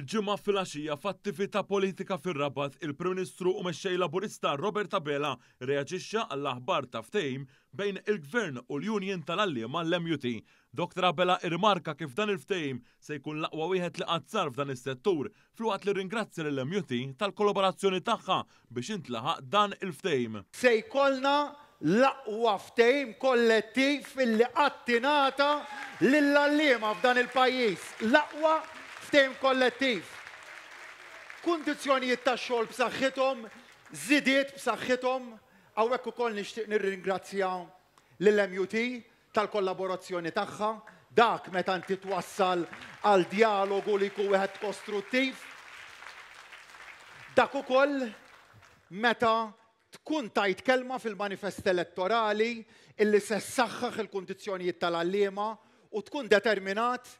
Il-Ġimgħa filgħaxija f'attività politika fir-Rabat, il-Prim Ministru u Mexxej Laburista Robert Abela rreaġixxa għall-aħbar ta' ftehim bejn il-Gvern u l-Union tal-Għalliema l-MUT. Dr Abela irrimarka kif dan il-ftehim se jkun l-aqwa wieħed li qatt sar f'dan is-settur filwaqt li rringrazzja lill-MUT tal-kollaborazzjoni tagħha biex intlaħaq dan il-ftehim. Se jkollna l-aqwa ftehim kollettiv illi qatt ingħata lill-għalliema f'dan il-pajjiż. L-aqwa ftehim kollettiv. Kundizzjonijiet tax-xogħol b'saħħithom, żidiet b'saħħithom. Hawnhekk ukoll nixtieq nirringrazzja lill-MUT tal-kollaborazzjoni tagħha. Dak meta inti twassal għal djalogu li jkun wieħed kostruttiv. Dak ukoll meta Tkun tajt kelma fil-manifest elettorali illi se ssaħħaħ il-kundizzjonijiet tal-għalliema u tkun determinat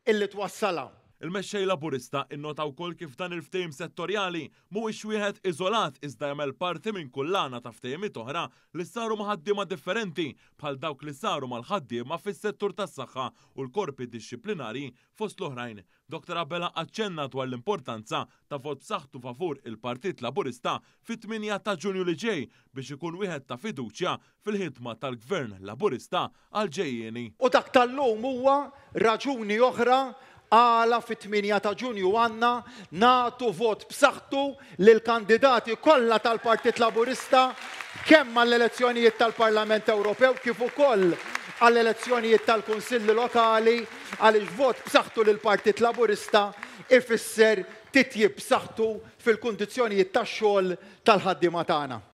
illi twassalha. Il-Mexxej Laburista innota wkoll kif dan il-ftehim settorjali mhuwiex wieħed iżolat iżda jagħmel parti minn kullana ta' ftehimiet oħra li saru ma' ħaddiema differenti bħal dawk li saru mal-ħaddiema fis-settur tas-saħħa u l-korpi dixxiplinarji fost l-oħrajn. Dottor Abela aċċenna dwar l-importanza ta' vot b'saħħtu favur il-Partit Laburista fit-8 ta' Ġunju li ġej biex ikun wieħed ta' fiduċja fil-ħidma tal-Gvern Laburista għall-ġejjieni. U dak tal-lum huwa raġuni oħra għala fit-8 ta' Ġunju għandna nagħtu vot b'saħħtu lill-kandidati kollha tal-Partit Laburista kemm għall-elezzjonijiet tal-Parlament Ewropew kif ukoll għall-elezzjonijiet tal-Kunsilli Lokali għaliex vot b'saħħtu lill-Partit Laburista ifisser titjib b'saħħtu fil-kundizzjonijiet tax-xogħol tal-ħaddiema tagħna.